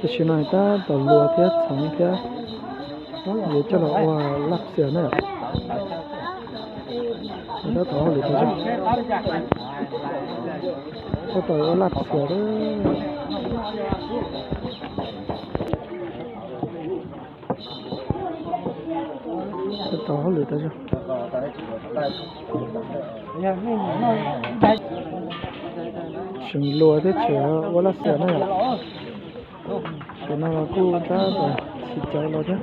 Tam sim no tab tom luas thiab txhoov thiab yuav coj los ua laj xias na. Tab tom hauj lwm tas zog. Tab tom ua laj xias. Tab tom hauj lwm tas zog. Tseem luas thiab tseem ua laj xias na yom. Cov no los kuj tab tom tsis cawv los thiab.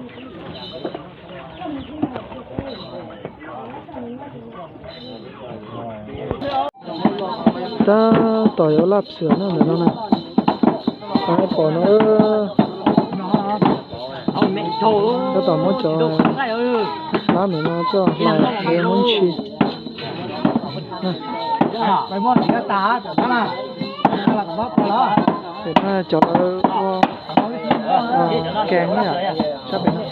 Tab tom yuav laj xias na ntawm no na. Pom no. Tab tom muab cov hlab ntawm no coj hlais es muab ntshis. Pem no cov ua kees na yom, sab pem no.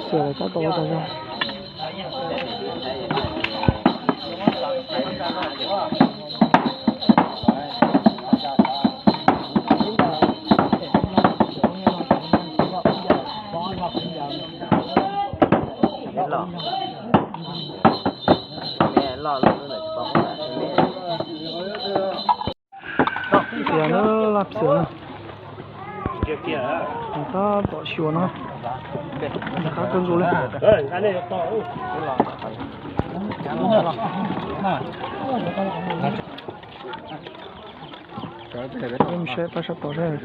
Xias lawm tab tom ua tas zog. Xias na, laj xias na. Tab tom xyuas no. Qab kawg nkaus li. Saib pab sab tod seb.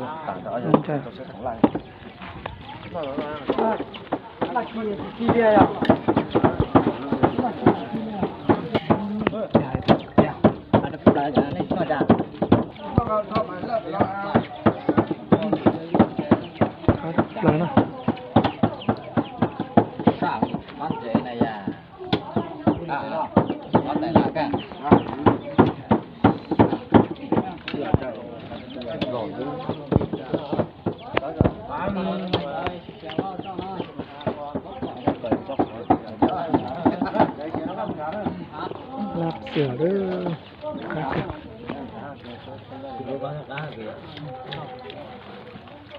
Plaws na. Laj xias lawm.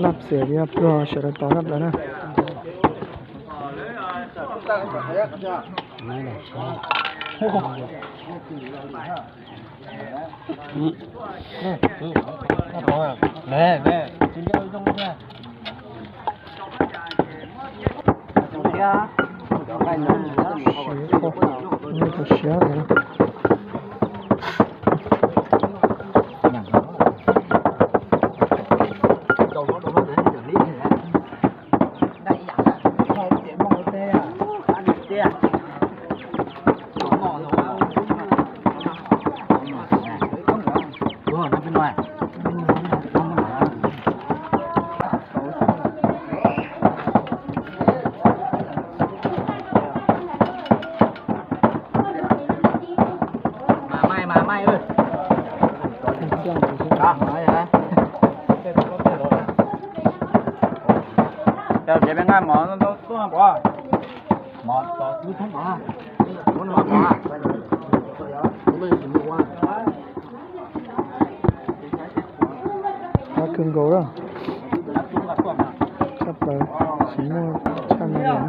Laj xias yog pluag sawv daws tos laj plaws na. Siav, nej tus siav lawm. Tau ces peb nqa mov tuaj pov. Mov tos twb thoob pov. Qab kawg nkaus lawm. Tshaj plaws, tsis muaj tshaj no lawm.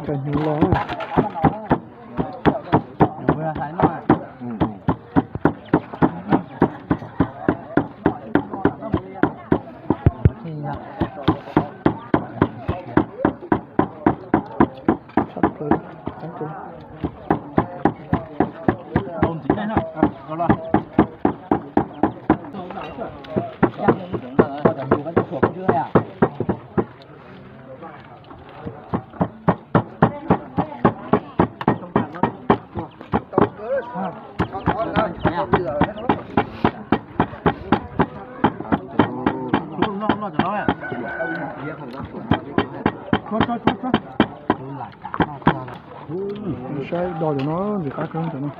Cov hnyuv los. Saib do cov no ntxim qab kawg cov no.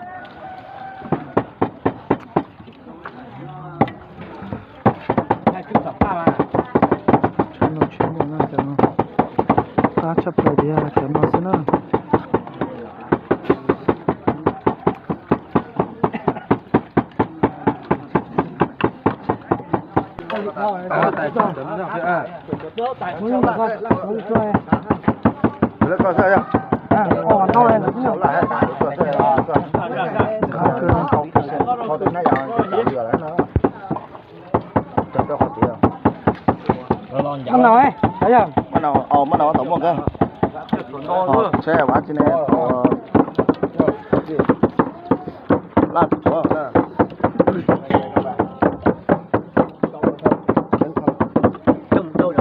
Tsheb no tsheb no na cov no. Qab tshaj plaws tias cov no xwb na. Muab nau, muab nau tau muaj kawg. Tsheb vaj tsi ne. Laj tsuav. Txhoov ntawd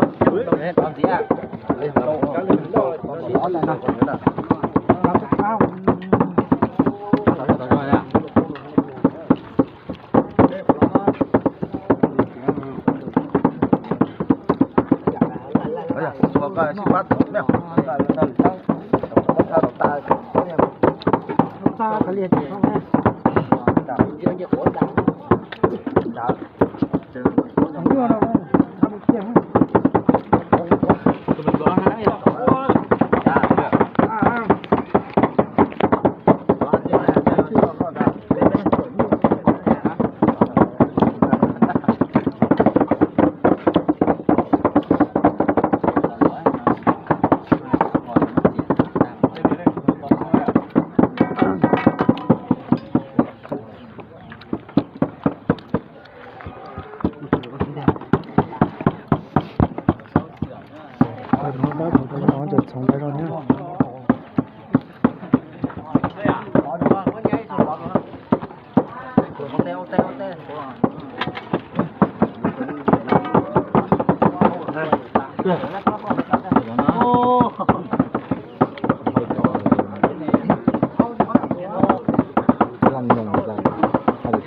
no thiab. Laj nyoos, hais lus tau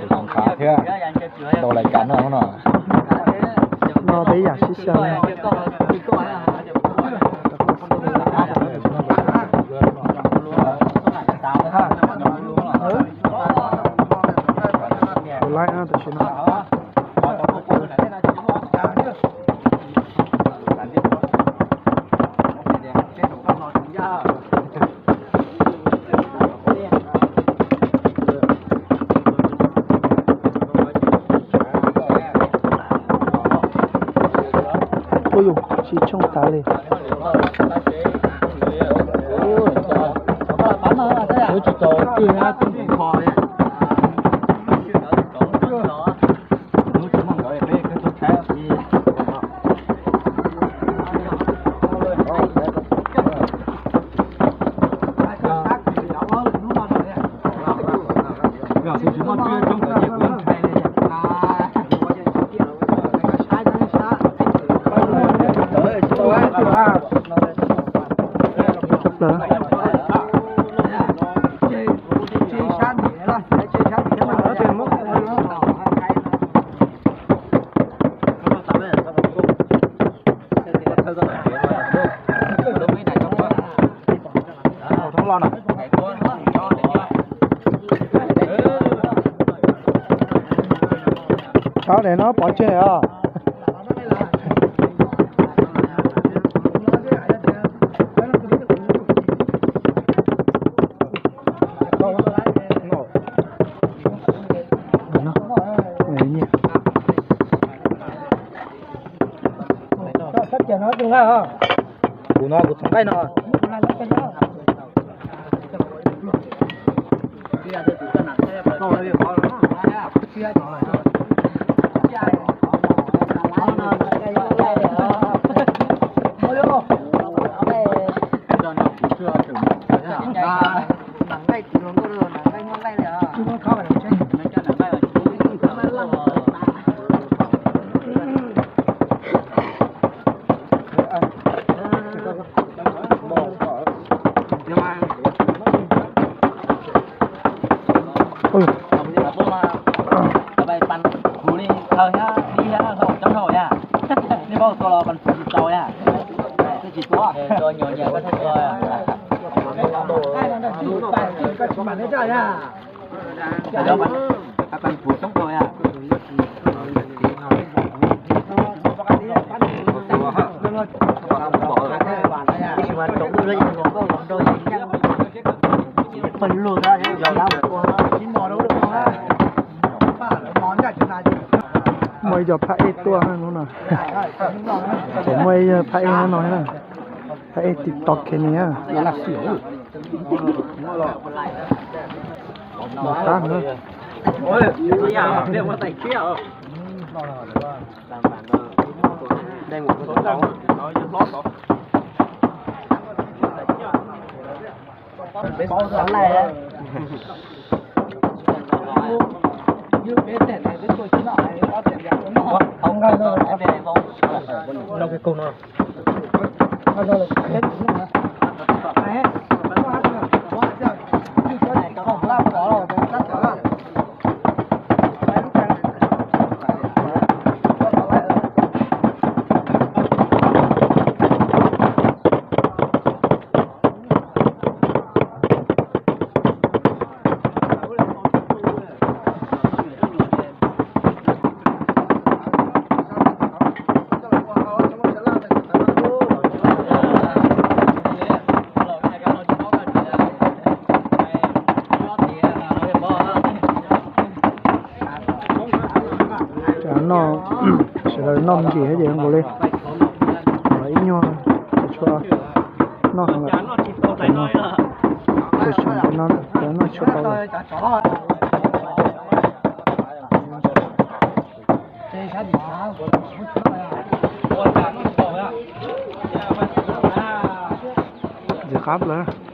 zoo qab thiab, ntau lais kas no no. No peb yam sib xyaw. Tus laib tam sim no. Ua yus tsis tshooj tas li. Yuav tsis tau twj na, twj kho li. Lub tsis muaj nkawd peb kawg tuaj tshaib. Thaum ne no pov tseg os. Kuv no kuv txhoov nqaij no. Muaj ib co phab ej tuaj hnub no. Tseem muaj ib phab ej hnub no na. Phab ej TikTok kiag ni na. Los tab na. Noj, sawv daws noj me ntsis thiab ces nkaus li. Ib nyuag tsis tshua noj heev lawm. Ces tseem no ces noj tsis tau lawm. Ntxim qab lawm.